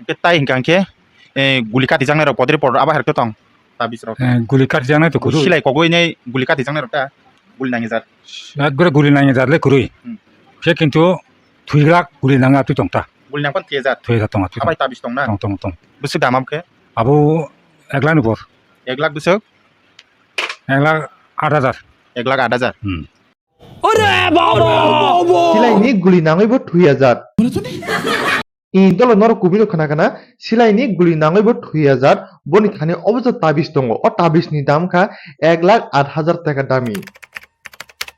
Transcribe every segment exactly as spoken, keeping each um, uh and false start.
Khe tai hwnkha hwnkhe, eh, guli katijaknai rok podri podro abo hai rok tong. Tabis rok. Eh, guli katijaknai to kwrwi. Silai kogwi nei guli katijaknai rok ta. Guli nangijak. Ekgore guli nangijak le kwrwi. Hmm. Khe kintu thwiglak guli nangya twi tong ta. Guli nangpan thwiyajak. Thwiyajak tong, twi tong. Abai tabis tong na? Tong, tong, tong. Bwswk dam am khe? Abo ek lakh ni bor. Ek lakh bwswk? Ek lakh aat hajar. Ek lakh aat hajar. Hmm. Ore baba! Silaini guli nangwibo thwiyajak. Ni dolo norok kubui no khna khna, silaini guli nangwibo thwiyajak, boni thani obo je tabis tongo, o tabis ni dam kha ek lakh aat hajar taka dami.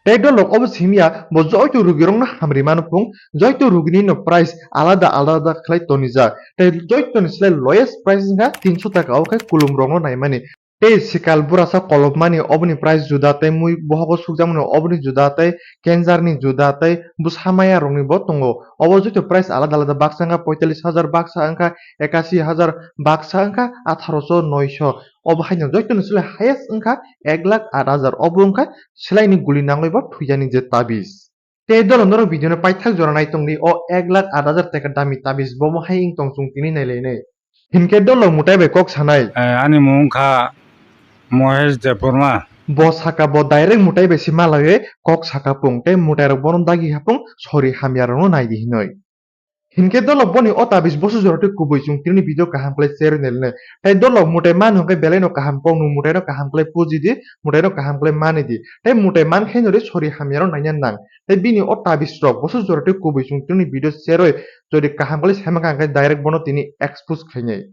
Tei dolok obo simya, bo joito rugirokno hamri mano phung, joito rugini no price alada alada khlai tonijak, tei joitoni slai lowest price wngkha tinso taka, o khe kulumrokno naimani. Tei sikal burasa kolopmani oboni price juda tei mui bohogo sukjakmani oboni juda tei cancer ni juda tei bwsa maya rokni bo tongo. Obo joto price alada alada, baksa wngkha poitallis hajar, baksa wngkha ekasi hajar, baksa wngkha atharoso noiso. Obo haino joto ni slai highest wngkha ek lakh aat hajar. Obo wngkha silaini guli nangwi bo thwiyani je tabis. Tei dolo norok video no paithak jora nai tongdi, o ek lakh aat hajar taka dami tabis bomo hai wng tong, chwng tini nailainai. Hinkhe dolo mutai bai kok sanai. Eh, ani mung wngkha Mohesh Debbarma. Bo saka bo direct mutai bai se malaiwi kok saka pung, tei mutai rok bono dagi hapung sori hamya rokno naidi hinoi. Hinkhe dolo boni o tabis bosu jora tei kubui, chwng tini video kaham khlai share nai nai. Tei dolo mutai manu hwnkhe belai no kaham kok, nwng mutai no kaham khlai puji di, mutai no kaham khlai mani di. Tei mutai man khe nori sori hamya rok naina nang. Tei bini o tabis rok bosu jora tei kubui, chwng tini video share oi, jodi kaham khlai sai mankha hwnkhe direct bono tini expose khlainai.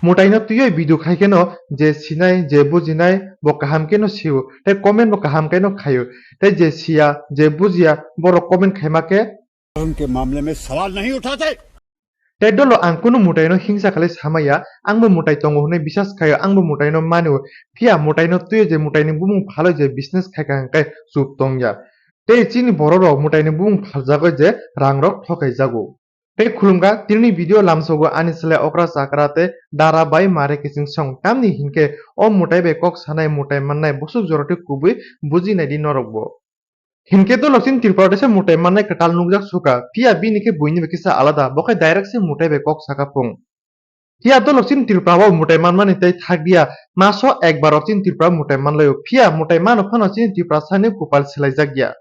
Mutai no twiwi video khai kheno je sinai, je bujinai, bo kaham kheno sio, tei comment bo kaham kheno khaio, tei je siya, je bujiya, borok comment khaima khe. धर्म के मामले में सवाल नहीं उठाते। Tei dolo ang kunu mutai no hingsa khlai samaya, ang bo mutai tongo hwnwi bisas khaio, ang bo mutai no manio, phiya mutai no twiwi je mutai ni bumung phalwi je business khaikha hwnkhe chup tongya. Tei chini borok rok mutai ni bumung phaljago je rang rok thokai jago. Tei khulumkha, tinini video lamsogo ani slai okra chakra tei dara bai mare kiching song. Tamni hinkhe o mutai bai kok sanai, mutai mannai bosok jora tei kubui buji naidi norokbo. Hinkhe dolok chini Tripura desa mutai mannai kwtal nukjak sukha, phiya bini khe buini bai kisa alada, bo khe direct se mutai bai kok saka pung. Phiya dolok chini Tripura o mutai manmani tei thakdiya, maso ekbar o chini Tripura mutai manlaio, phiya mutai mano phano chini Tripura sani kupal silaijak ya.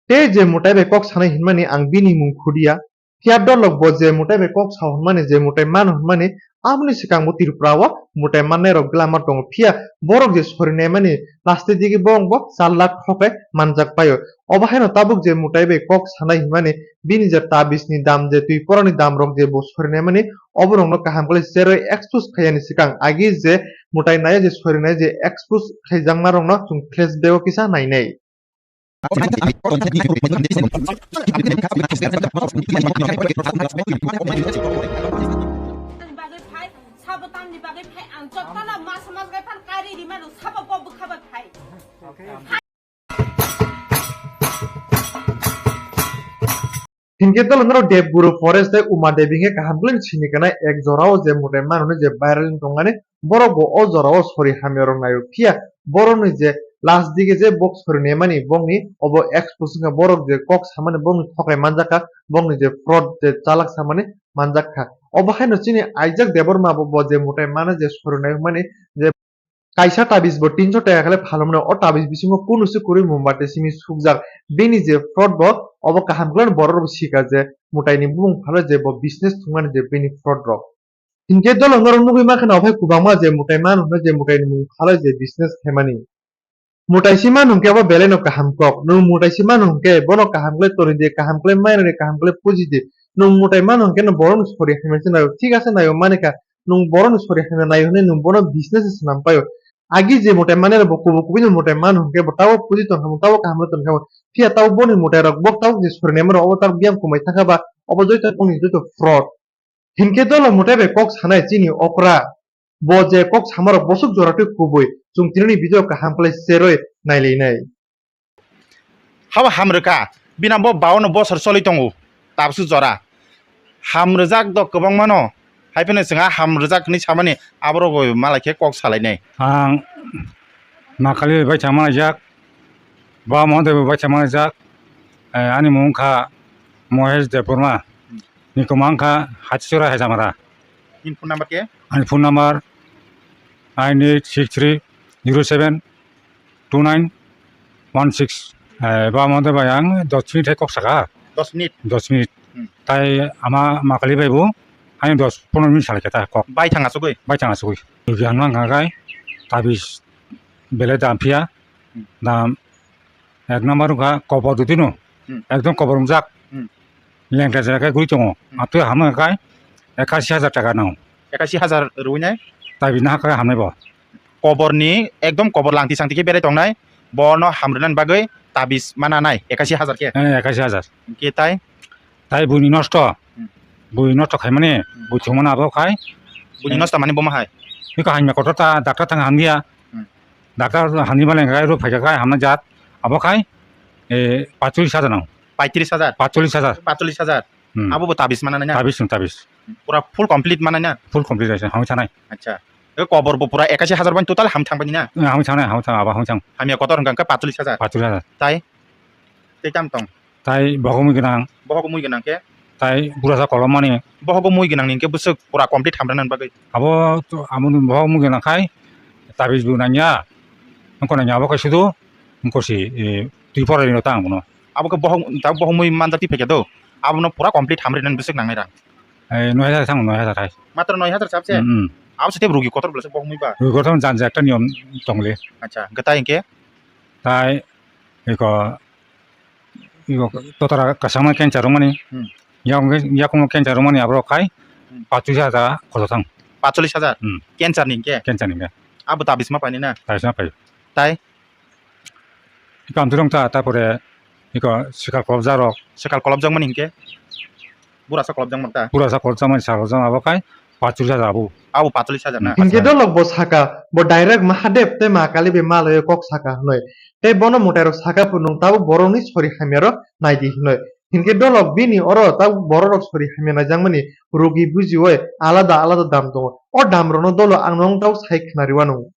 Tei je mutai bai kok sanai hinmani ang bini mung khudiya. Phiya dolok bo je mutai bai kok sao hinmani, je mutai mano hinmani, aboni swkang bo Tripura o mutai mannai rok glama tongo. Phiya borok je sorinai mani plastic digi borok bo char lakh thokai manjak paio. Obo haino tabuk je mutai bai kok sanai hinmani, bini je tabis ni dam, je twi porani dam rok je bo sorinai mani, oborokno kaham khlai cheroi expose khaiyani swkang agi je mutai naio je sorinai je expose khaijakma rokno chwng flashback o kisa nainai. Tamni bagwi phai, sabo tamni bagwi phai, ang jotono mas mas gai phan kari ri mano, sabo bo bwkha bai phai. Hinkhe dolo norok Devguru Forest tei Uma Devi hinkhe kaham khlai sini kana ek jora o je mutai mano je viral wng tongmani, borok bo o jora o sori hamya rok naio. Phiya borok ni je last dige je bok sori naimani bokni obo expose wngkha, borok je kok samani bokni thokai manjak kha, bokni je fraud je chalak samani manjak kha. Obo haino chini Isaac Debbarma bo, bo je mutai mano je sori nai mani je kaisa tabis bo tinso taka khlai phalmano, o tabis bisingo kunu se kwrwi mombati simi sukjak, bini je fraud bo obo kaham khlai borok rok sika je mutai ni bumung phalo je bo business thwngmani je bini fraud rok. Hinkhe dolo norok nugwi mankha na ophai kwbangma je mutai mano hwnwi je mutai ni mung phalai je business khaimani. Mutai si mano hwnkhe abo belai no kaham kok. Nwng mutai si mano hwnkhe bono kaham khlai toni di, kaham khlai mai rwdi, kaham khlai puji di. Nwng mutai mano hwnkhe no borok ni sori hamya se naio. Thik ase naio mani kha. Nwng borok ni sori hamya naio hwnwi nwng bono business se swnam paio. Agi je mutai mani rok bo kubui kubui no mutai mano hwnkhe bo tabo puji tong kha, tabo kaham khlai tong kha. Phiya tabo boni mutai rok bo tabo je sori naima rok obo tabo biyang kumai thang kha ba obo joto boni joto fraud. Hinkhe dolo mutai bai kok sanai chini okra. Bo je kok samarok bosok jora twi kubui, chwng tinini video kaham khlai cheroi nailainai. Habo hamrwkha, bina bo bawanno bosor choli tongo, tabsu jora. Hamrwjak do kwbangmano, hai phano chwng a hamrwjak hwnwi samani aborok bai malai khe kok salainai. Ang Makali bai thangma jak, ba Mohan bai thangma jak, Eh, ani mung kha Mohesh Debbarma. Hmm. Ni kwmang kha Hatichora Hajamara. Nini phone number khe? Ani phone number nine eight six three zero seven two nine one six. Eh, ba mode bai ang dos minute hai kok saka. Dos minute? Dos minute. Hmm. Tai ama makali bai bo, ani dos pondro minute salai khe ta kok. Bai thang asugwi? Bai thang asugwi. Rugi ang nang kha kai, tabis belai dam phiya, Hmm. dam ek number wngkha kobor dudino, Hmm. ekdom kobor wngjak, Hmm. lengta jera khe guri tongo, Hmm. atwi hamya khe ekasi hajar taka nango. Ekasi hajar rwi nai? Tabis naha khe hamnai bo. Koborni ekdom kobor langti sangti khe berai tongnai, bono hamrwnani bagwi tabis mana nai ekasi hajar khe? Eh, ekasi hajar. Hwnkhe tai? Tai buini nosto. Hmm. Bui nosto khaimani, Hmm. bui thwngmani abo khai. Bui Eh. nosto mani bomo hai? Bikha hamya kotor ta, doctor thang hamya. Hmm. Doctor hamya mani khai ro phaikha khai hamna jat. Abo khai, eh, pachulis hajar nang. Paitris hajar? Pachulis hajar. Pachulis hajar. Hmm. Abo bo tabis mana nai na? Tabis nung tabis. Pura full complete mana na? Full complete aisa, hamwi thanai. Acha. E kobor bo pura ekasi hajar ban total ham thang bani na? Eh, hamwi thanai, hamwi thang, abo hamwi thang. Hamya kotor hwnkha khe pachulis hajar? Pachulis hajar. Tai? Tei tam tong? Tai bohok mui gwnang. Bohok mui gwnang khe? Tai burasa kolom mani. Bohok mui gwnang ni hwnkhe bwswk pura complete hamrwna bagwi? Abo to, amo ni bohok mui gwnang khai tabis bo nangya. Wngkha nangya abo khai sudu wngkha si, eh, twi pora rino ta ang bono. Abo khe bohok, ta bohok mui manjak twi phaikha do. Abono pura complete hamrwna bwswk nangnai rang? Eh, noi hajar thang, noi hajar hai. Matro noi hajar chapse? Hmm, hmm. Abo se tei rugi kotor bwlasa bohok mui ba? Rugi kotor janja ekta niyom tongle. Acha, hwnkhe tai hwnkhe? Tai, eko, Iko totara kwchangma cancer rwmani, Hmm. yakung, yakung cancer rwmani aborok khai Hmm. pachulis hajar khorok thang. Pachulis hajar? Hmm. Cancer ni hwnkhe? Cancer ni hwnkhe. Abo tabis ma painai na? Tabis ma pai. Tai? Iko amtwrwng ta, tarpore iko swkal kolobjak rok. Swkal kolobjak mani hwnkhe? Burasa kolobjak mani ta? Burasa kolobjak mani sal kolobjak abo khai pachulis hajar abo. Abo pachulis hajar na? Hmm. Hwnkhe dolok bo saka, bo direct Mahadev tei Ma Kali bai malaiwi kok saka hwnwi. Tei bono mwtairok saka phuru nwng tabuk borokni sori hamyarok naidi hwnwi. Hinkhe dolok bini oro tabuk bororok sori hamya naijakmani rugi bujiui alada alada dam tongo. O damrokno dolo ang nwng tabuk sai khwnariwano.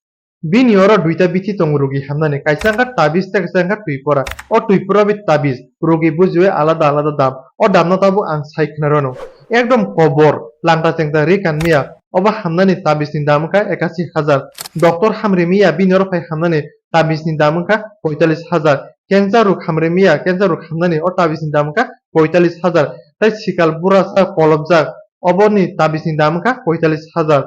Bini oro duita bithi tongo rugi hamnani, kaisa wngkha tabis tei kaisa wngkha twipora. O twipora bai tabis rugi bujiui alada alada dam. O damno tabuk ang sai khwnariwano. Ekdom kobor, langta chengta ri kanmiya. Obo hamnani tabisni dam wngkha ekasi hajar. Doctor hamrimiya bini oro phai hamnani tabisni dam wngkha poitalis hajar. Cancer rok hamrimiya, cancer rok hamnani o tabisni dam wngkha poitalis hajar. Tei sikal burasa kolobjak, oboni tabisni dam wngkha poitalis hajar.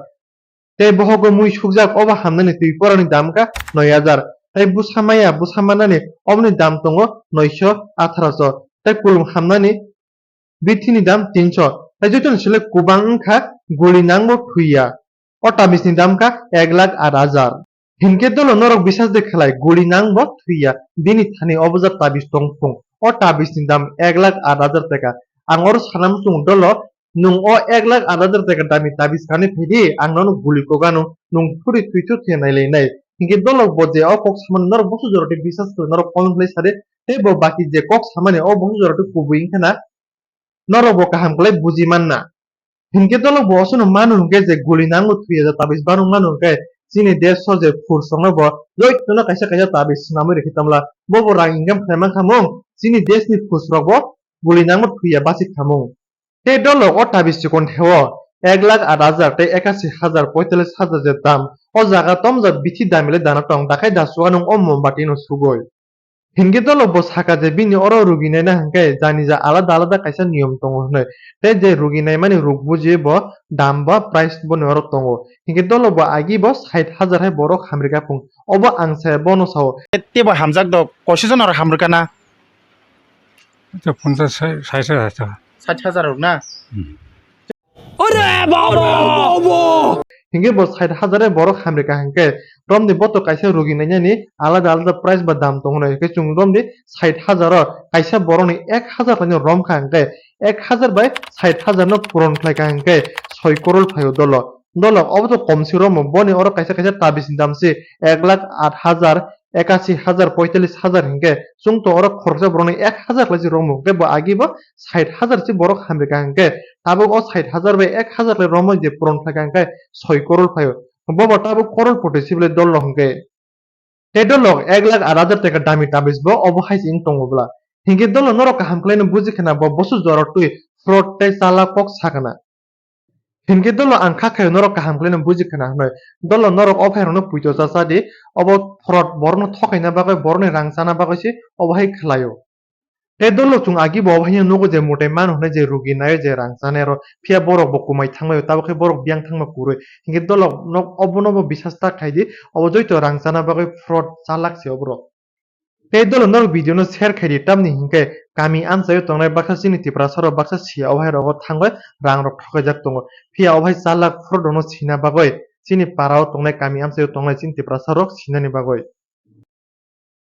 Tei bohogo mui sukjak, obo hamnani twi porani dam wngkha noi hajar. Tei bwsa maya, bwsa manani oboni dam tongo noisho atharosho. Tei kulum hamnani bithini dam tinsho. Tei jotono sile kubang wngkha guli nangbo thwiya. O tabisni dam wngkha ek lakh aat hajar. Hinkhe dolo norok bisas de khlai guli nangbo thwiya. Bini thani obo jat tabis tong phung. O tabisni dam ek lakh aat hajar taka. Ang oro sana muchung dolo nwng o ek lakh aat hajar taka dami tabis kanwi phaidi, ang nono guli kok ano, nwng phuri thwi thwi khe nailainai. Hinkhe dolok bo je o kok samani norok busu joroti bisas khlai norok comment khlai sadi, tei bo baki je kok samani o busu joroti kubui wngkha na, norok bo kaham khlai buji manna. Hinkhe dolok bo osono manu hwnkhe je guli nango thwiya je tabis banung manu hwnkhe chini desh o je phur songno bo jotono kaisa kaisa tabis swnamwi rikhi tamla. Bobo rang income khlai mankha mung, chini desh ni phur rok bo guli nango thwiya bachik khamung. Tei dolok o tabis chikon theo ek lakh aat hajar tei ekasi hajar poitalis hajar je dam. O jaga tomjak bithi damile dana tong, dakhai dasu anung o mombati no sugoi. Hinkhe dolok bo saka je bini oro rugi naina hinkhe janija alada alada kaisa niyom tongo hwnwi. Tei je rugi naimani ruk buji bo dam ba price boni oro tongo. Hinkhe dolok bo agi bo sait hajar hai borok hamrika phung. Obo ang se bono sao. Tei bo hamjak do kosi jon oro hamrika na? Ito ponchas sai, sai, sai, sai. Sait hajar rok na? Hmm. Ore babo! Hinkhe bo sait hajar e borok hamrika hinkhe romni boto kaisa rugi nainani alada alada price ba dam tongo no. Hinkhe chwng romni sait hajar o kaisa borokni ek hajar khlaino romkha hinkhe ek hajar bai sait hajar no puron khlaikha hinkhe soi korol phaio dolo. Dolok obo to komsi romo, boni oro kaisa kaisa tabisni dam se ek lakh aat hajar, ekasi hajar, poitalis hajar hinkhe chwng to oro khoroksa borokni ek hajar khlai se romo hinkhe bo agi bo sait hajar se borok hamrika hinkhe tabuk o sait hajar bai ek hajar khlai romwi je puron khlaikha hinkhe soi korol phaio. Bobo tabuk korol poti sible dolo hinkhe. Tei dolok ek lakh aat hajar taka dami tabis bo obo hai se wng tongo bwla. Hinkhe dolo norok kaham khlaino buji khna bo bosu jora twi fraud tei chalak kok sakna. Hinkhe dolo ang kha khaio norok kaham khlaino buji khna hwnwi. Dolo norok o phairokno puito cha cha di, obo fraud, borokno thokaina bagwi, borokni rang chana bagwi se obo hai khlaio. Tei dolo chwng agi bo obo haino nugo je mutai mano hwnwi je rugi naio je rang chanai aro, phiya borok bo kumai thangmai, tabuk khe borok biyang thangma kwrwi. Hinkhe dolo nok obono bo bisas ta khai di, obo joito rang chana bagwi fraud chalak se oborok. Tei dolo norok video no share khai di, tamni hinkhe kami amchaio tongnai baksa chini Tiprasa rok baksa siya o hai rogo thangwi rang rok thokaijak tongo. Phiya o hai chalak fraud rokno sina bagwi chini para o tongnai kami amchaio tongnai chini Tiprasa rok sinani bagwi.